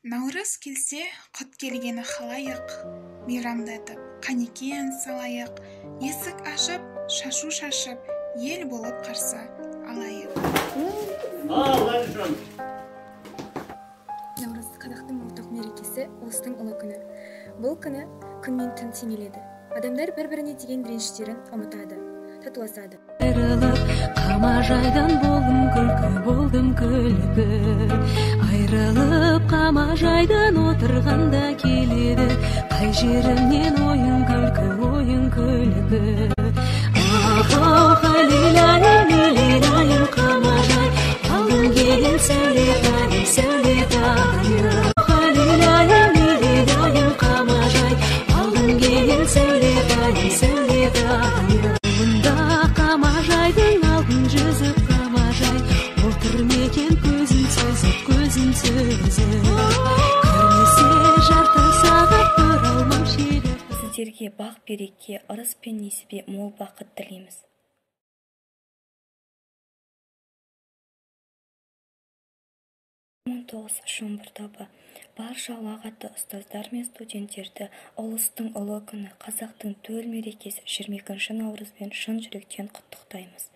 Наурыз келсе, құт келгені халайық, мейрамдатып, қанекей ән салайық, есік ашып, шашу шашып, ел болып қарсы алайық. Наурыз – қазақтың ұлттық мерекесі, ұлыстың ұлы күні. Бұл күні күн мен түн теңеледі. Адамдар бір-біріне деген реніштерін ұмытады, татуласады. Айрылып қамажайдан болдым күлкі, болдым күлкі. Айрылып қамажайдан отырғанда келеді қай жерімнен ойын күлкі, ойын күлкі. Ахау, халилайым, лилайым, қамажай, алдым келген сәулетайым, сәулетайым. Халилайым, лилайым, қамажай, алдым келген сәулетайым, сәулетайым. Мұнда қамажайдың алтын жүзі қамажай отыр мекен көзін сүзіп, көзін сүзіп. Көрмесе жарты сағат тұра алмау шегіп. Сіздерге бақ, береке, ырыс пен несібе, мол бақыт тілейміз. 19 Шомбыр тобы барша ұлағатты ұстаздар мен студенттерді ұлыстың ұлы күні, қазақтың төл мерекесі 22 наурызбен шын жүректен құттықтаймыз.